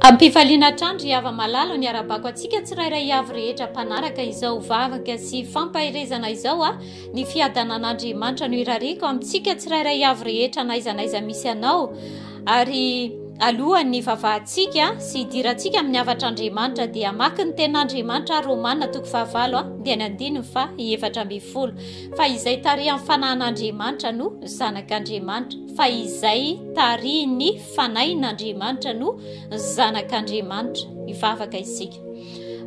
Am-pifaliana hatrany ry hava-malala ny arabako antsika tsirairay avy rehetra mpanaraka izao vavaka sy fampaherezana izao a ny fiadanan'Andriamanitra no irariako amintsika tsirairay avy rehetra n'aiza n'aiza misy anao ary alohan'ny vavahantsika sy hidirantsika amin'ny havatr'Andriamanitra dia hamaky ny tenin'Andriamanitra Romana toko fahavalo a dia ny andininy fa 14 fa izay tarihan'ny fanahin'Andriamanitra no zanak'Andriamanitra fa izay tarihin'ny Fanahin'Andriamanitra no zanak'Andriamanitra. Hivavaka isika.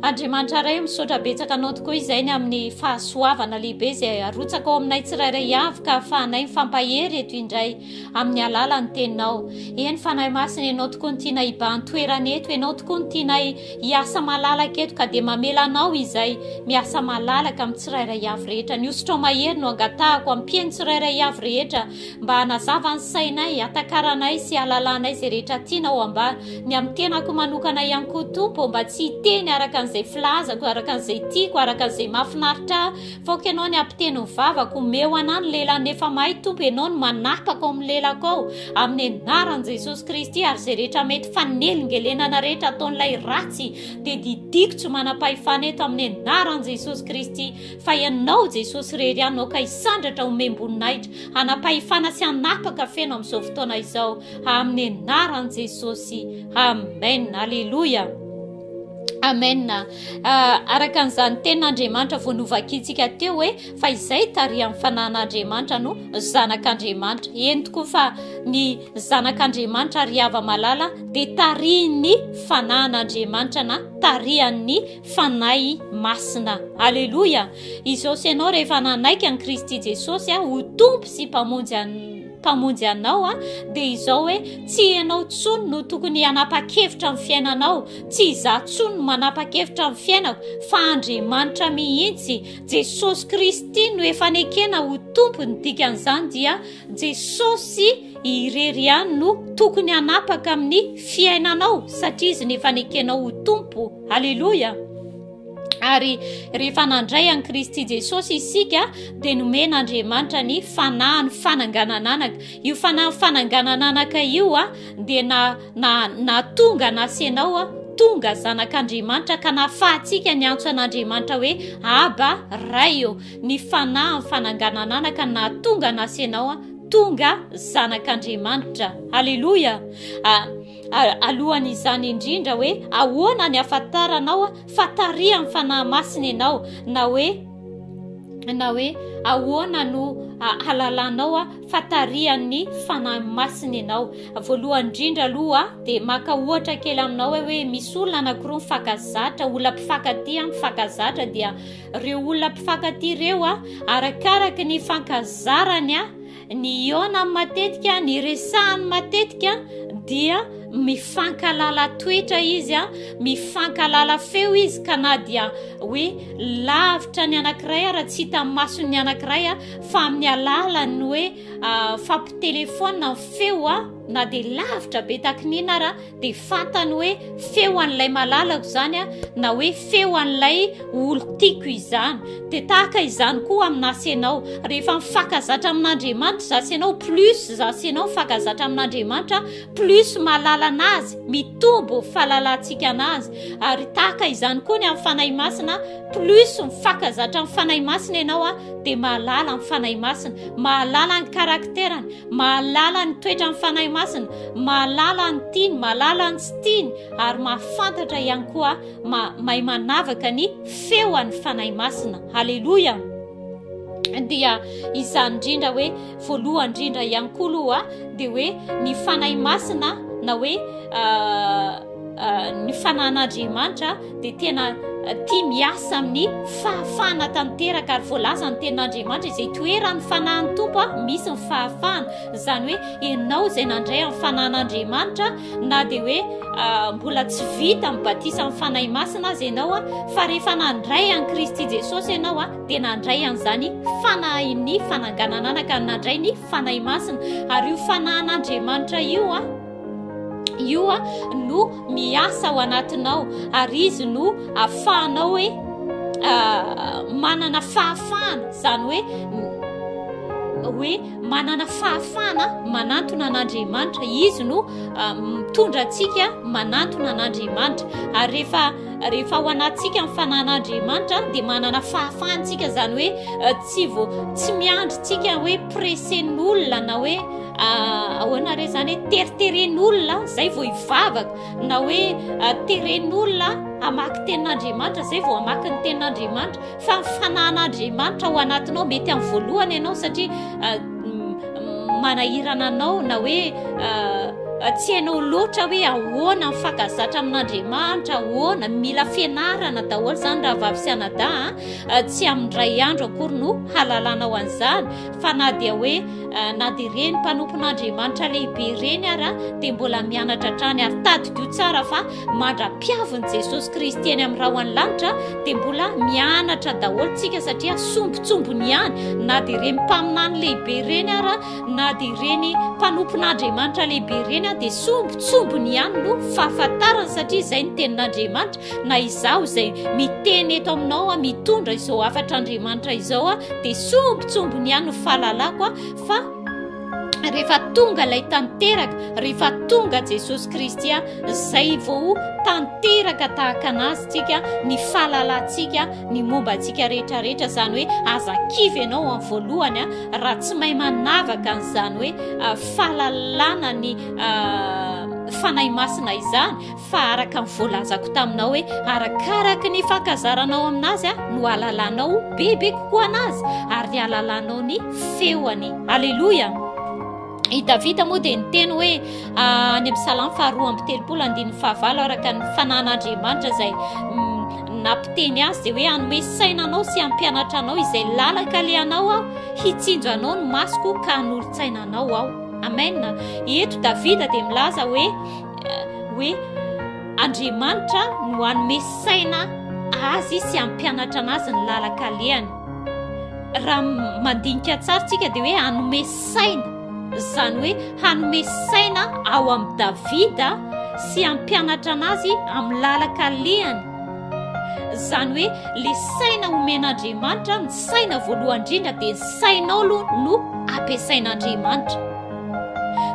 Andriamanitra Ray, misaotra betsaka anao tokoa izay ny amin'ny fahasoavana lehibe izay arotsaka ao aminay tsirairay avy ka ahafahanay mifampahery eto indray amin'ny alalan'ny teninao. Eny Fanahy Masina, ianao tokoa no tianay hibahan-toerana eto, ianao tokoa no tianay hiasa malalaka eto ka dia mamela anao izay miasa malalaka amin'ny tsirairay avy rehetra. Ny hosotrao mahery no angatahako, ampiany tsirairay avy rehetra Mba hanazava ny sainay, hatakaranay sy hahalalanay izay rehetra tianao ambara. Ny amin'ny tenako manokana ihany koa Tompo ô, mba tsy hiteny araka an'izay filazako, araka an'izay tiako, araka an'izay mahafinaritra ahy, fa aoka Ianao ny hampiteny ny vavako, omeo anah ny lelan'ny efa mahay Tompo, Ianao no manapaka ao amin'ny lelako ao, amin'ny anaran'i Jesosy Kristy, ary izay rehetra mety fanelingelenana rehetra ataon'ilay ratsy dia didiako tsy manam-pahefana eto amin'ny anaran'i Jesosy Kristy. Fa Ianao, Jesosy irery ihany, aoka hisandratra homem-boninahitra, hanam-pahefana sy hanapaka feno amin'izao fotoana izao, amin'ny anaran'i Jesosy. Amen. Aleloia. Amen. Ah, araka an'izany tenin'Andriamanitra vao novakintsika teo hoe fa izay tarihan'ny fanahin'Andriamanitra no zanak'Andriamanitra. Eny tokoa fa ny zanak'Andriamanitra ry hava-malala dia tarihin'ny fanahin'Andriamanitra na tarihan'ny Fanahy Masina. Aleloia! Izao sy ianao rehefa nanaiky an'i Kristy Jesosy ho Tompo sy Mpamonjy Mpamonjy anao dia izao hoe tsy ianao tsony no tokony hanapa-kevitra amin'ny fiainanao, tsy izaho tsony no manapa-kevitra amin'ny fiainako fa Andriamanitra mihitsy, Jesosy Kristy no efa nekena ho Tompo, ny dikan'izany dia Jesosy irery ihany no tokony hanapaka amin'ny fiainanao satria izy no efa nekenao ho Tompo. Aleloia! Ary rehefa nandray an'i Kristy Jesosy isika dia nomen'Andriamanitra ny fanahin'ny fananganan'anaka. Io fanahin'ny fananganan'anaka io a dia na na nahatonga nasenao a tonga zanak'Andriamanitra ka nahafahantsika niantso an'Andriamanitra hoe Aba Ray ô. Ny fanahin'ny fananganan'anaka nahatonga nasenao a tonga zanak'Andriamanitra. Aleloia! Alohan'izany indrindra hoe ahoana ny ahafantaranao fa tarihan'ny Fanahy Masina ianao na hoe na hoe ahoana no halalanao fa tarihan'ny Fanahy Masina ianao. Voalohany indrindra aloha dia maka ohatra kely aminao hoe hoe misy olona anankiroa mifankazatra, olona mpifankatia mifankazatra dia ireo olona mpifankatia ireo arakaraky ny fankazarany Ny hihaonany matetika, ny resahany matetika dia mifankalala toetra izy, mifankalala feo izy ka na dia hoe lavitra ny anankiray ara tsy hita mason'ny anankiray fa amin'ny alalan'ny hoe fampitelefaonina ny feo na dia lavitra be takinina ara dia fantany hoe feo an'ilay malalako izany a, na hoe feo an'ilay olon-tiako izany. Dia tahaka izany koa aminà sy ianao. Rehefa mifankazatra amin'Andriamanitra izaho sy ianao, plus izaho sy ianao mifankazatra amin'Andriamanitra, plus mahalala an'Azy, mitombo ny fahalalantsika an'Azy. Ary tahaka izany koa ny amin'ny Fanahy Masina, plus mifankazatra amin'ny Fanahy Masina ianao a, dia mahalala ny Fanahy Masina, mahalala ny karakterany, Mahalala ny toetran'ny Fanahy Masina, mahalala ny tiany, mahalala ny tsy tiany, ary mahafantatra ihany koa, mahay manavaka ny feo an'ny Fanahy Masina. Haleloia! Dia izany indrindra hoe voalohany indrindra ihany koa aloha dia hoe ny Fanahy Masina na hoe ny fanahin'Andriamanitra dia tena tia miasa amin'ny fahafahana tanteraka ary voalaza ny tenin'Andriamanitra izay toeran'ny fanahin'ny Tompo a misy ny fahafahana izany hoe ianao izay nandray amin'ny fanahin'Andriamanitra na dia hoe mbola tsy vita ny batisa amin'ny fanahy masina aza ianao a fa rehefa nandray an'i Kristy Jesosy ianao a dia nandray an'izany fanahin'ny fananganan'anaka nandray ny fanahy masina ary io fanahin'Andriamanitra io a Io no miasa ao anatinao ary izy no afahanao hoe manana fahafahana, izany hoe hoe manana fahafahana manantona an'Andriamanitra. Izy no mitondra antsika manantona an'Andriamanitra. Ary rehefa rehefa ao anatintsika ny fanan'Andriamanitra dia manana fahafahana tsika, izany hoe tsy vo tsy miandry tsika hoe pressen'olona na hoe ahoana re izany hoe teriteren'olona izay vao hivavaka, na hoe teren'olona hamaky tenin'Andriamanitra izay vao hamaky ny tenin'Andriamanitra. Fa ny fanahin'Andriamanitra ao anatinao, mety amin'ny voalohany ianao satria manahirana anao na hoe tsy hainao loatra hoe ahoana mifankazatra amin'Andriamanitra, ahoana, mila fianarana daholo izany rahavavy sy anadahy a, tsy amin'ny iray andro akory no halalanao an'izany, fa na dia hoe na dia ireny mpanompon'Andriamanitra lehibe ireny ara dia mbola mianatra hatrany. Ary tadidio tsara fa mandra-piavin'i Jesosy Kristy eny amin'ny rahon'ny lanitra dia mbola mianatra daholo tsika, satria sombintsombiny ihany na dia ireny mpaminany lehibe ireny ara, na dia ireny mpanompon'Andriamanitra lehibe ireny dia sombintsombiny ihany no fahafantarany, satria izay ny tenin'Andriamanitra. Na izaho izay miteny eto aminao, mitondra izao hafatr'Andriamanitra izao, dia sombintsombiny ihany no fahalalako, fa rehefa tonga ilay tanteraka, rehefa tonga Jesosy Kristy, izay vao tanteraka tahaka anazy tsika, ny fahalalantsika ny momba antsika rehetra rehetra. Izany hoe aza kivy ianao amin'ny voalohany raha tsy mahay manavaka an'izany hoe fahalalana ny Fanahy Masina izany, fa araka ny voalazako taminao hoe arakaraky ny fankazaranao aminazy no halalanao bebe kokoa anazy ary ny halalanao ny feoany. Aleloia! I Davida moa dia niteny hoe any amin'ny Salamo faharoa amby telopolo andininy fahavalo, araka ny fanan'Andriamanitra izay nampiteny azy, dia hoe hanome saina anao sy hampianatra anao izay lalan-kalehanao aho, hitsinjo anao ny masoko ka hanolo-tsaina anao aho. Amen. Eto Davida dia milaza hoe hoe Andriamanitra no hanome saina azy sy hampianatra anazy ny lalan-kalehany. Raha mandinika tsara tsika dia hoe hanome saina, izany hoe hanome saina ao amin'i Davida sy hampianatra anazy amin'ny lalan-kalehany. Izany hoe le saina omen'Andriamanitra, ny saina voalohany indrindra dia ny sainao aloha no ampiasain'Andriamanitra.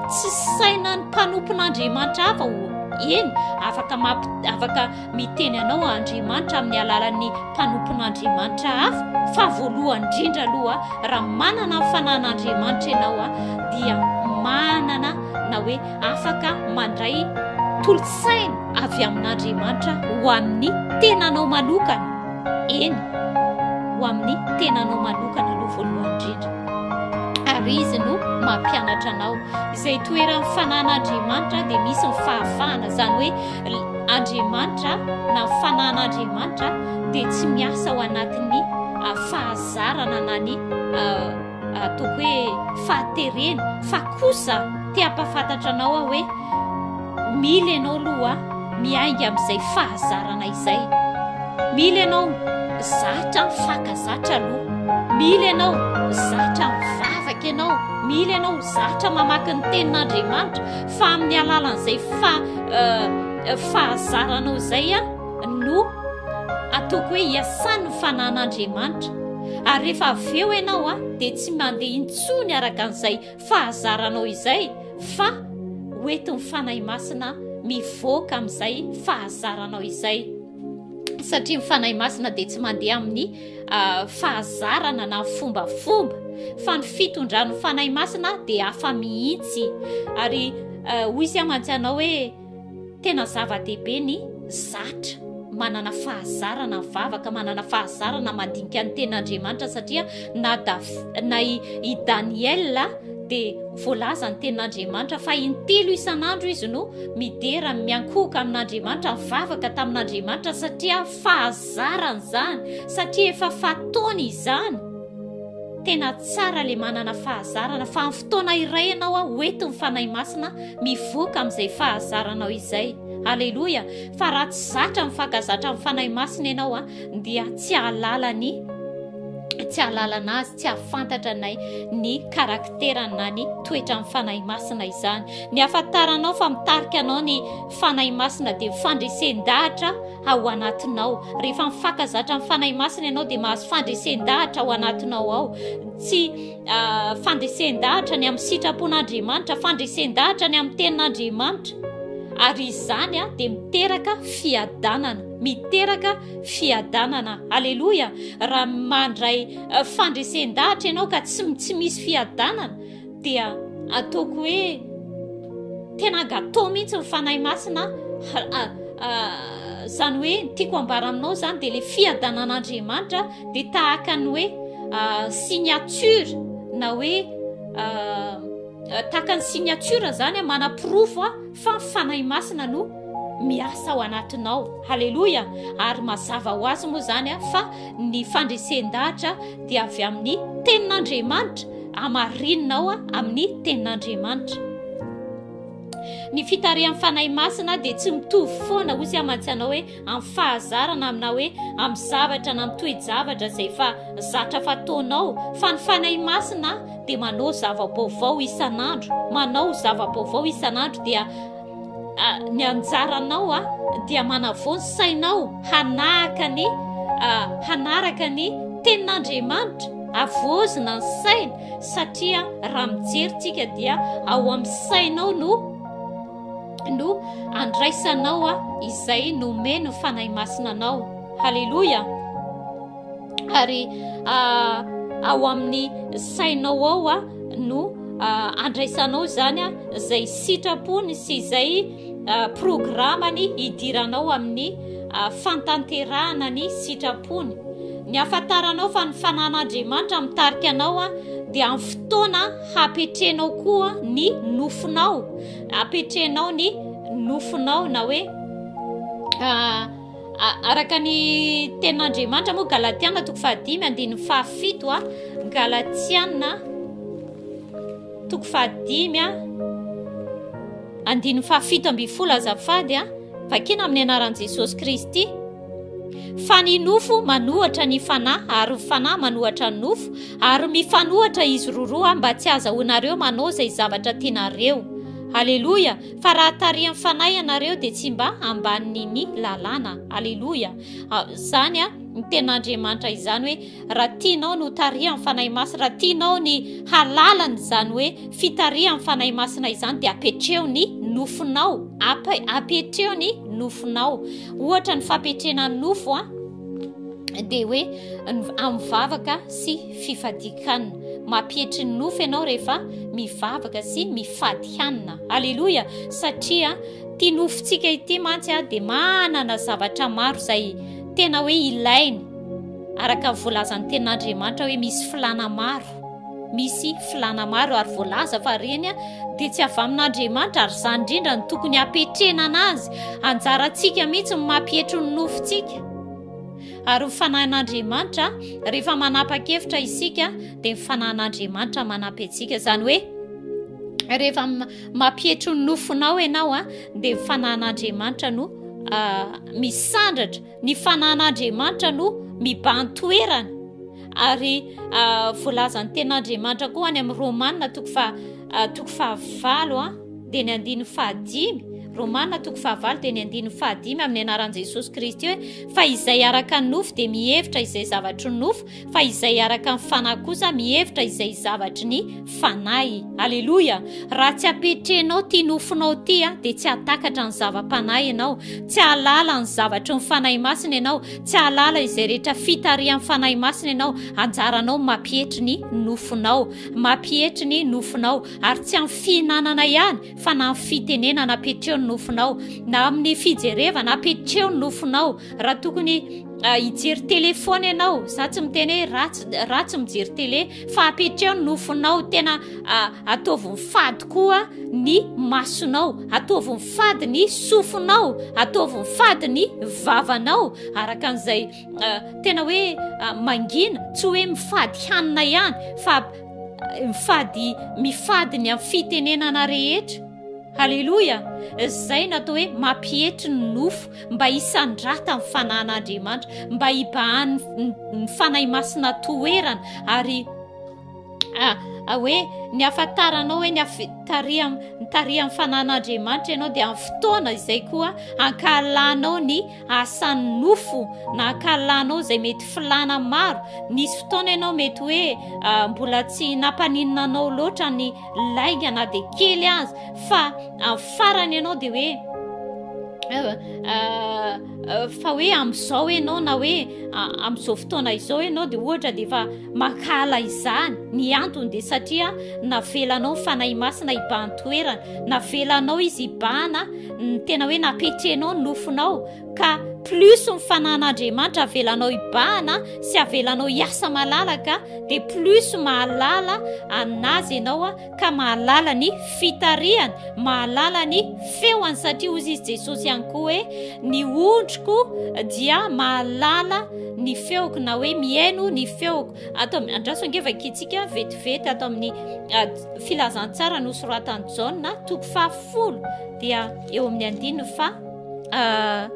Tsy saina ny mpanompon'Andriamanitra hafa ho eny, afaka mampi-, afaka miteny anao Andriamanitra amin'ny alalan'ny mpanompon'Andriamanitra hafa, fa voalohany indrindra aloha raha manana ny fanan'Andriamanitra ianao dia manana na hoe afaka mandray tolo-tsaina avy amin'Andriamanitra ho amin'ny tenanao manokana, eny, ho amin'ny tenanao manokana aloha voalohany indrindra. Ary Izy no mampianatra anao. Izay toeran'ny fanan'Andriamanitra dia misy ny fahafahana, izany hoe Andriamanitra na ny fanan'Andriamanitra dia tsy miasa ao anatin'ny fahazarana na ny ataoko hoe fahaterena, fa kosa te hampahafantatra anao aho hoe mila ianao aloha miainga amin'izay fahazarana izay. Mila ianao zatra mifankazatra aloha. Mila ianao zatra mivavaka ianao. Mila ianao zatra mamaky ny tenin'Andriamanitra, fa amin'ny alalan'izay fahazaranao izay no ataoko hoe iasan'ny fanan'Andriamanitra. Ary rehefa avy eo ianao dia tsy mandeha intsony araka an'izay fahazaranao izay, fa hoentin'ny Fanahy Masina mivoaka amin'izay fahazaranao izay. Satria ny Fanahy Masina dia tsy mandeha amin'ny fahazarana na fombafomba, fa ny fitondran'ny Fanahy Masina dia hafa mihitsy. Ary hoy izy mantsy anao hoe tena zava-dehibe ny zatra, manana fahazarana mivavaka, manana fahazarana mandinika ny tenin'Andriamanitra, satria na Dav-, na i Daniela dia voalaza ny tenin'Andriamanitra fa intelo isan'andro izy no midera, miankohoka amin'Andriamanitra, mivavaka tamin'Andriamanitra, satria fahazarany izany, satria efa fataony izany. Tena tsara le manana fahazarana, fa amin'ny fotoana iray ianao ho entin'ny Fanahy Masina mivoaka amin'izay fahazaranao izay. Aleloia! Fa raha tsy zatra mifankazatra amin'ny Fanahy Masina ianao dia tsy hahalala ny tsy hahalala anazy, tsy hahafantatra nay ny karakterany na ny toetran'ny Fanahy Masina izany. Ny hahafantaranao fa mitarika anao ny Fanahy Masina dia fandresen-dahatra. ao anatinao. Rehefa mifankazatra amin'ny Fanahy Masina ianao dia mahazo fandresen-dahatra ao anatinao ao. Tsy fandresen-dahatra ny amin'ny sitrapon'Andriamanitra, fandresen-dahatra ny amin'ny tenin'Andriamanitra. Ary izany dia miteraka fiadanana, miteraka fiadanana. Aleloia! Raha mandray fandresen-dahatra ianao ka tsy tsy misy fiadanana dia ataoko hoe tena gâteau mihitsy ny Fanahy Masina. Izany hoe ny tiako ambara aminao izany dia ilay fiadanan'Andriamanitra dia tahaka ny hoe signature na hoe tahaka ny signature izany manaporofo fa ny Fanahy Masina no miasa ao anatinao. Haleloia! Ary mazava ho azy moa izany fa ny fandresen-dahatra dia avy amin'ny tenin'Andriamanitra, hamarinina ao amin'ny tenin'Andriamanitra. Ny fitarihan'ny Fanahy Masina dia tsy mitovy foana, hoy izy amantsy anao hoe amin'ny fahazarana amina hoe amin'ny zavatra na amin'ny toe-javatra izay efa zatra fataonao, fa ny Fanahy Masina dia manao zava-baovao isan'andro, manao zava-baovao isan'andro dia ny anjaranao a dia manavao ny sainao hanahaka ny hanaraka ny tenin'Andriamanitra, avoazina ny saina satria raha mijery tsika dia ao amin'ny sainao no no andraisanao a izay nomeny ny Fanahy Masina anao. Haleloia! Ary ao amin'ny sainao ao a no andraisanao izany a izay sitrapony sy izay programany hidiranao amin'ny fantanterahana ny sitrapony. Ny ahafantaranao fa ny fanan'Andriamanitra mitarika anao a dia amin'ny fotoana hapetrenao koa ny nofonao, apetrenao ny nofonao na hoe araka ny tenin'Andriamanitra moa Galatiana toko fahadimy andininy fahafito a Galatiana toko fahadimy a andininy fahafito ambin'ny folo azafady a vakina amin'ny anaran'i Jesosy Kristy. Fa ny nofo manohatra ny fanahy ary ny fanahy manohatra ny nofo, ary mifanohatra izy roroa mba tsy hahazahoanareo manao izay zavatra tianareo. Aleloia! Fa raha tarihan'ny fanahy ianareo dia tsy mba ambanin'ny ny lalàna. Aleloia! Izany a, ny tenin'Andriamanitra izany hoe raha tianao ny ho tarihan'ny Fanahy Masina, raha tianao ny halalana izany hoe fitarihan'ny Fanahy Masina izany dia apetreo ny nofonao, apetreo ny nofonao. Ohatra ny fapetrena ny nofo a, dia hoe amin'ny vavaka sy fifadian-kanina. Mampietry ny nofo ianao rehefa mivavaka sy mifady hanina. Aleloia! Satria ity nofontsika ity mantsy a dia manana zavatra maro izay tena hoe ilainy. Araka ny voalazan'ny tenin'Andriamanitra hoe misy filàna maro. Misy filàna maro ary voalaza fa ireny dia tsy avy amin'Andriamanitra ary izany indrindra no tokony hapetrena anazy. Anjarantsika mihitsy ny mampietry ny nofontsika. Ary ny fanahin'Andriamanitra, rehefa manapa-kevitra isika, dia ny fanahin'Andriamanitra manampy antsika. Izany hoe rehefa mampietry ny nofonao ianao, dia ny fanahin'Andriamanitra no misandratra, ny fanahin'Andriamanitra no mibahan-toerana. Ary voalazan'ny tenin'Andriamanitra koa any amin'ny Romana toko faha toko fahavalo a, dia ny andininy fahadimy, Romana toko fahavalo dia ny andininy fahadimy amin'ny anaran'i Jesosy Kristy hoe fa izay araka ny nofo dia mihevitra izay zavatry ny nofo, fa izay araka ny fanahy kosa mihevitra izay zavatry ny fanahy. Aleloia! Raha tsy apetrenao ity nofonao ity a, dia tsy hahatakatra ny zava-panahy ianao, tsy hahalala ny zavatry ny Fanahy Masina ianao, tsy hahalala izay rehetra fitarihan'ny Fanahy Masina ianao. Anjaranao mampietry ny nofonao, mampietry ny nofonao, ary tsy amin'ny fihinanana ihany fa na amin'ny fitenenana apetreo ny nofonao, na amin'ny fijerevana apetreo ny nofonao. Raha tokony hijery téléphone ianao, za tsy miteny hoe ratsy, ratsy mijery télé, fa apetreo ny nofonao, tena ataovy mifady koa ny masonao, ataovy mifady ny sofinao, ataovy mifady ny vavanao, araka an'izay tena hoe mangina, tsy hoe mifady hanina ihany fa mifady, mifady ny amin'ny fitenenana rehetra. Haleloia! Izay no atao hoe mampietry ny nofo mba hisandrata ny fanahin'Andriamanitra, mba hibahan'ny Fanahy Masina toerana, ary hoe ny ahafantaranao hoe ny tarihan'ny fanan'Andriamanitra ianao dia amin'ny fotoana izay koa ankahalanao ny asan'ny nofo na ankahalanao izay mety filàna maro. Nisy fotoana ianao mety hoe mbola tsy nampaninona anao loatra ny lainga na dia kely aza, fa amin'ny farany ianao dia hoe fa hoe amin'izao ianao na hoe amin'izao fotoana izao ianao dia ohatra dia efa mankahala izany. Ny antony dia satria navelanao ny Fanahy Masina hibahan-toerana, navelanao izy hibahana, ny tena hoe napetrenao ny nofonao, ka plus ny Fanahin'Andriamanitra avelanao hibahana sy avelanao hiasa malalaka dia plus mahalala an'Azy ianao ka mahalala ny fitarihany, mahalala ny feoany, satria hozy izy Jesosy ihany koa hoe ny ondriko dia mahalala ny feoko na hoe mihaino ny feoko. Ato amin'ny, andraso ange vakintsika vetivety ato amin'ny filazantsara nosoratan'i Jaona toko fahafolo dia eo amin'ny andininy fa 27,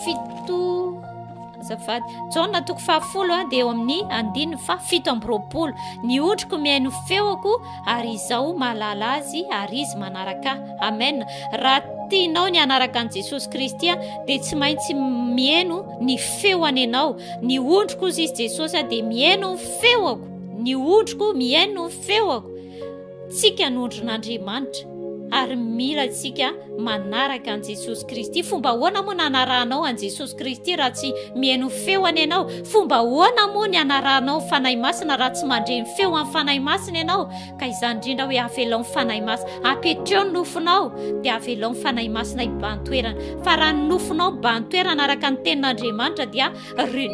fito azafady, Jaona toko fahafolo dia eo amin'ny andininy fa 27, ny ondriko mihaino feoko ary izaho mahalala azy ary izy manaraka ahy. Amen. Raha tianao ny hanaraka an'i Jesosy Kristy dia tsy maintsy mihaino ny feoany ianao. Ny ondriko hozy izy Jesosy dia mihaino ny feoko, ny ondriko mihaino ny feoko. Tsika no ondrin'Andriamanitra ary mila antsika manaraka an'i Jesosy Kristy. Fomba ahoana moa nanarahanao an'i Jesosy Kristy raha tsy mihaino feoany ianao? Fomba ahoana moa ny hanarahanao ny Fanahy Masina raha tsy mandre ny feo amin'ny Fanahy Masina ianao? Ka izany indrindra hoe avelao ny Fanahy Masina, apetreo ny nofonao dia avelao ny Fanahy Masina hibahan-toerana. Fa raha ny nofonao mibahan-toerana araka ny tenin'Andriamanitra dia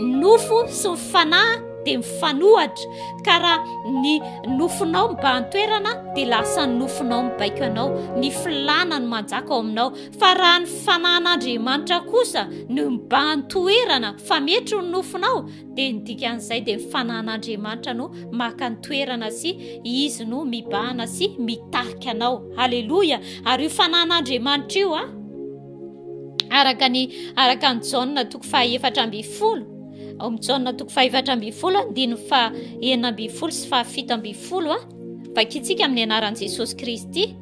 nofo sy ny fanahy dia mifanohatra. Ka raha ny nofonao mibahan-toerana dia lasa ny nofonao mibaiko anao, ny filàna no manjaka ao aminao. Fa raha ny fanahin'Andriamanitra kosa no mibahan-toerana fa metro ny nofonao dia ny dikan'izay dia ny fanahin'Andriamanitra no maka ny toerana sy izy no mibahana sy mitarika anao. Haleloia! Ary io fanahin'Andriamanitra io a, araka ny araka ny Jaona toko faha-14, ao amin'ny Jaona toko faha-14 andininy faha-16 sy faha-17 a, vakintsika amin'ny anaran'i Jesosy Kristy.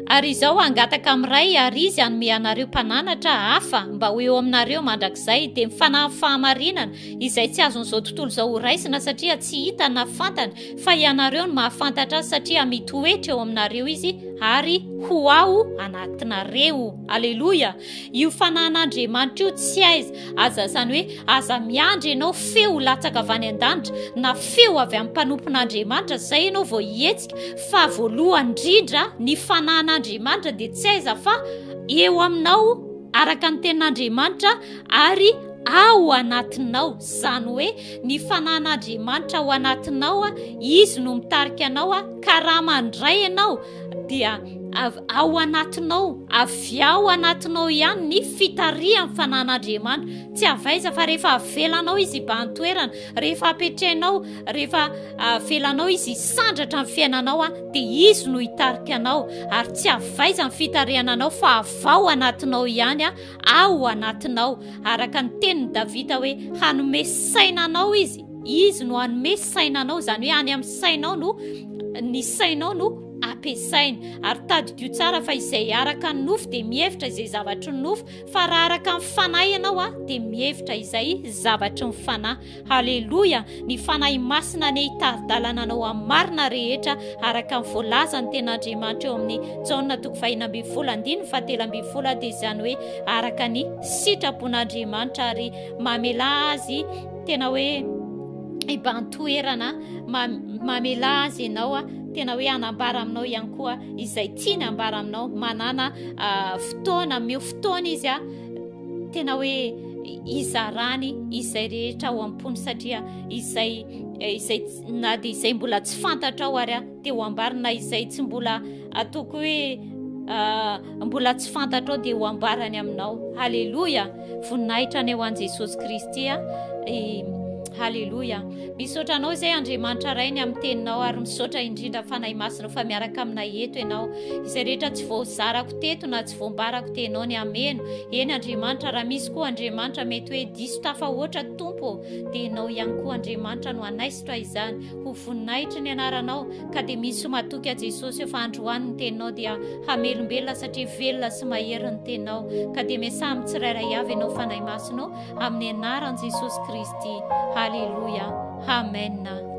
Ary izao hangataka amin'ny Ray ary Izy hanome anareo mpananatra hafa mba ho eo aminareo mandrakizay, dia ny Fanahin'ny fahamarinana, izay tsy azon'izao tontolo izao horaisina satria tsy hitany na fantany, fa ianareo no mahafantatra azy satria mitoetra eo aminareo Izy ary ho ao anatinareo. Aleloia! Io Fanahin'Andriamanitra io tsy aiza, aza izany hoe aza miandry ianao feo ho latsaka avy any an-danitra na feo avy amin'ny mpanompon'Andriamanitra izay ianao vao hihetsika, Fa voalohany indrindra, ny fanahin'Andriamanitra dia tsy aiza fa eo aminao araka ny tenin'Andriamanitra ary ao anatinao. Izany hoe ny fanahin'Andriamanitra ao anatinao, izy no mitarika anao, ka raha mandray ianao dia ao anatinao, avy ao anatinao ihany ny fitarihan'ny fanahin'Andriamanitra. Tsy avy aiza fa rehefa avelanao izy hibahan-toerana, rehefa apetrehinao, rehefa Avelanao izy hisandratra ny fiainanao a, dia izy no hitarika anao, ary tsy avaiza ny fitarihana anao fa avao anatinao ihany a, ao anatinao, araka ny tenin'i Davida hoe hanome saina anao izy, izy no hanome saina anao, izany hoe any amin'ny sainao no, ny sainao no ampiasainy. Ary tadidio tsara fa izay araka ny nofo dia mihevitra izay zavatry ny nofo, fa raha araka ny fanahy ianao a, dia mihevitra izay zavatry ny fanahy. Haleloia! Ny Fanahy Masina anie hitari-dalana anao amin'ny marina rehetra araka ny voalazan'ny Tenin'Andriamanitra eo amin'ny Jaona toko faha-16 andininy faha-13 dia izany hoe araka ny sitrapon'Andriamanitra ary mamelà azy tena hoe hibahan-toerana mamelà azy ianao tena hoe hanambara aminao ihany koa izay tiany hambara aminao manana fotoana omeo fotoana izy tena hoe izarany izay rehetra ao am-pony satria izay izay na dia izay mbola tsy fantatrao ary a dia ho ambarany na izay tsy mbola ataoko hoe ah, mbola tsy fantatrao dia ho ambarany aminao. Haleloia! Voninahitra any ho an'i Jesosy Kristy a. Haleloia. Misaotra anao izay Andriamanitra Ray ny amin'ny teninao ary misaotra indrindra Fanahy Masina fa miaraka aminay eto ianao. Izay rehetra tsy voazarako teto na tsy voambarako tenao ny hameno. Eny Andriamanitra raha misy koa Andriamanitra mety hoe diso tafahoatra Tompo ô dia ianao ihany koa Andriamanitra no hanaisotra izany ho voninahitry ny anaranao ka dia misy matoky a Jesosy eo fa androany ny teninao dia hamelombelona satria velona sy mahery ny teninao ka dia miasà amin'ny tsirairay avy ianao Fanahy Masina ô amin'ny anaran'i Jesosy Kristy. Haleloia. Amen.